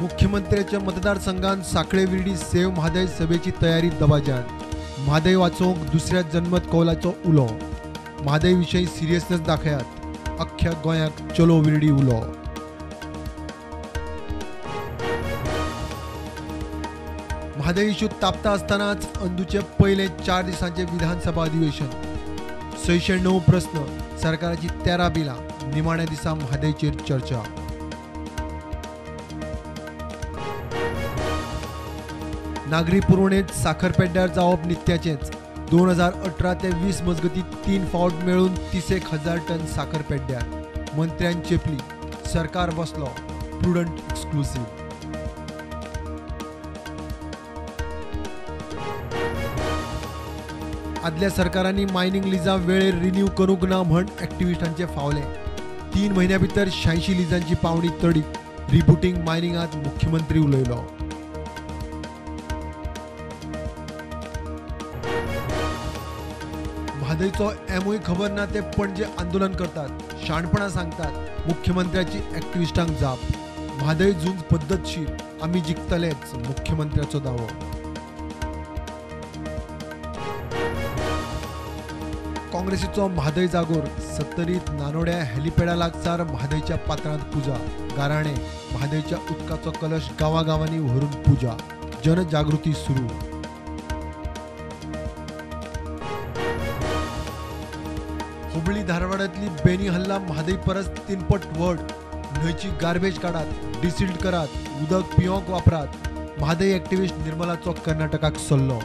मुख्यमंत्र्याच्या मतदारसंघात साखळे विर्डी सेव्ह म्हादय सभेची तयारी दबाज्यान. म्हादय वाचोवंक दुसऱ्या जनमत कौलाचो उलो. म्हादय विशयी सिरियसनेस दाखयात, अख्ख्या गोंयाक चलो विर्डी उलो. म्हादय इशू तापता आसतनाच अंदूचे पयले 4 दिसांचे विधानसभा अधिवेशन. 609 प्रस्न, सरकाराची 13 बिलां, निमाण्या दिसा म्हादयचेर चर्चा. नागरी पुरवणेंत साखर पेड्ड्यार जावप नित्याचेंच. 2018 ते 20 मजगतीं 3 फावट मेळून 31,000 टन साखर पेड्ड्यार. मंत्र्यान चेपली, सरकार बसलो, प्रुडंट एक्सक्लुसीव. आदल्या सरकारांनी मायनिंग लिजां वेळेर रिन्यू करूंक ना म्हण एक्टिविस्टांचे फावले. 3 म्हयन्या भितर 86 लिजांची पावणी तडीक. रिबुटींग मायनिंगांत मुख्यमंत्री उलयलो. म्हादयचो एमूय खबर ना ते पणजे आंदोलन करतात, शाणपणां सांगतात. मुख्यमंत्र्याची एक्टिविस्टांक जाप. म्हादय झूंज पद्दतशीर, आमी जिखतलेच, मुख्यमंत्र्याचो दावो. काँग्रेसीचो म्हादय जागोर. सत्तरीत नानोड्या हेलिपॅडा लागसार म्हादयच्या पात्रांत पुजा. गाराणे, म्हादयच्या उदकाचो कलश गांवागांवांनी व्हरून पुजा. जनजागृती सुरू. हुबळी धारवाडांतली बेनी हल्ला म्हादय परस 3 पट व्हड. न्हंयची गार्बेज काडात, डिसिल्ट करात, उदक पियोंक वापरात. म्हादय एक्टिविस्ट निर्मलाचो कर्नाटकाक सल्लो.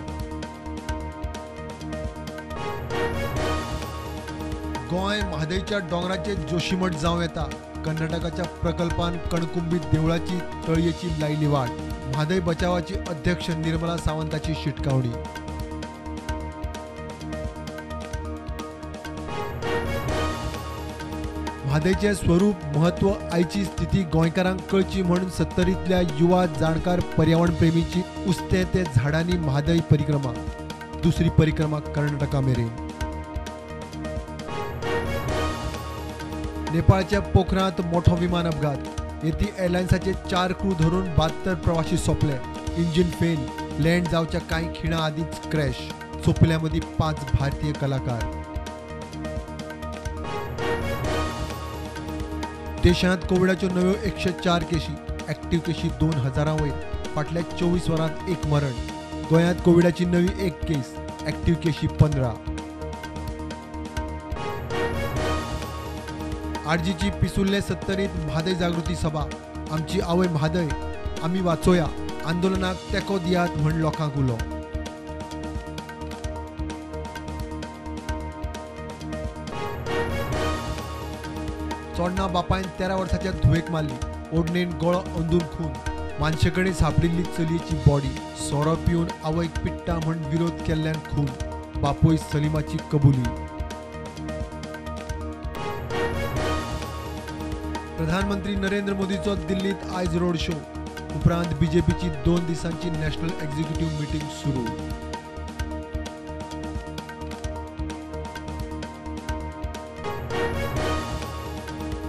गोंय म्हादयच्या दोंगराचेर जोशीमठ जावं येता. कर्नाटकाच्या प्रकल्पान कणकुंबी देवळाची तळयेची लायली वाट. म्हादय बचावाची अध्यक्ष निर्मला सावंताची शिटकावणी. म्हादयचें स्वरूप, म्हत्व, आयची स्थिती गोंयकारांक कळची म्हूण सत्तरींतल्या युवा जाणकार पर्यावरण प्रेमीची उस्तें ते झाडांनी म्हादय परिक्रमा. दुसरी परिक्रमा कर्नाटका मेरेन. नेपाळच्या पोखरांत मोठो विमान अपघात. येती एअरलायन्साचे 4 क्रू धरून 72 प्रवासी सोंपले. इंजिन फेल, लँड जावच्या कांय खिणां आदींच क्रॅश. सोंपिल्ल्या मदीं 5 भारतीय कलाकार. देशांत कोविडाच्यो नव्यो 104 केशी, ऍक्टिव्ह केशी 2000 वयर. फाटल्या 24 वरांत 1 मरण. गोंयांत कोविडाची नवी 1 केस, ऍक्टिव्ह केशी 15. आरजीची पिसुल्ले सत्तरीत म्हादय जागृती सभा. आमची आवय म्हादय, आमी वाचोया, आंदोलनाक तेंको दियात म्हण लोकांक उलो. चोडणा बापायन 13 वर्साच्या धुवेक मारली, ओडणेन गळो अंदून खून. मानशे कडेन सांपडिल्ली चलयेची बॉडी. सोरो पिवन आवयक पिट्टा म्हण विरोध केल्ल्यान खून. बापूय सलीमाची कबुली. प्रधानमंत्री नरेंद्र मोदीचो दिल्लीत आयज रोड शो. उपरांत बीजेपीची 2 दिसांची नॅशनल एक्झिक्युटिव्ह मिटींग सुरू.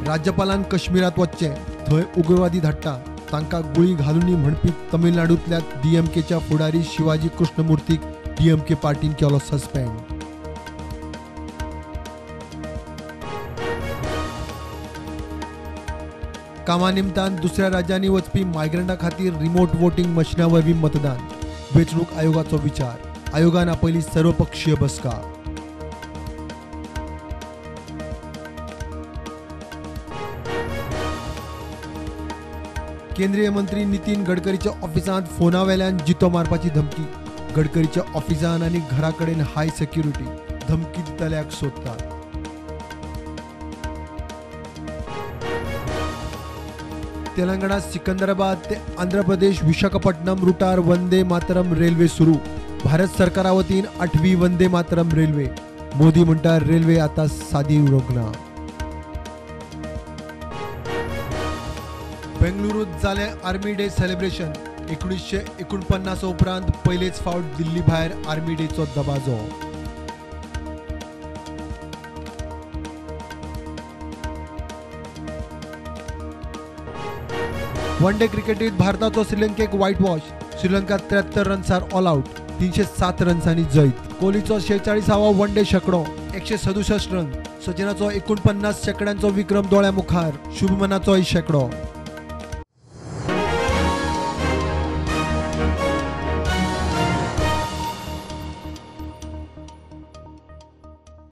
राज्यपालान कश्मीरात वचचें, थंय उग्रवादी धाडटा, तांकां गुळी घालुनी म्हणपी तमिळनाडूंतल्या डीएमकेच्या फुडारी शिवाजी कृष्णमूर्तीक डीएमके पार्टीन केलो सस्पेंड. कामा निमतान दुसऱ्या राज्यांनी वचपी मायग्रंटा खातीर रिमोट वोटिंग मशिना वरवीं मतदान. वेंचणूक आयोगाचो विचार. आयोगान आपयली सर्वपक्षीय बसका. केंद्रीय मंत्री नितीन गडकरीच्या ऑफिसांत फोना वेल्यान जितो मारपाची धमकी. गडकरीच्या ऑफिसान आनी घरा कडेन हाय सेक्युरिटी. धमकी दितल्याक सोदतात. तेलंगणा सिकंदराबाद ते आंध्र प्रदेश विशाखापट्टणम रुटार वंदे मातरम रेल्वे सुरू. भारत सरकारा वतीन 8वी वंदे मातरम रेल्वे. मोदी म्हणटा रेल्वे आता सादी उरूंक ना. बेंगळुरूत जालें आर्मी डे सेलिब्रेशन. 1949 उपरांत पयलेच फावट दिल्ली भायर आर्मी डेचो दबाजो. वन डे क्रिकेटीत भारताचो श्रीलंकेक व्हायट वॉश. श्रीलंका 73 रन्सार ऑल आउट. 307 रन्सांनी जैत. कोहलीचो 46वो वन डे शेंकडो, 167 रन. सचिनाचो 49 शेंकड्यांचो विक्रम दोळ्या मुखार. शुभमनाचोय शेंकडो.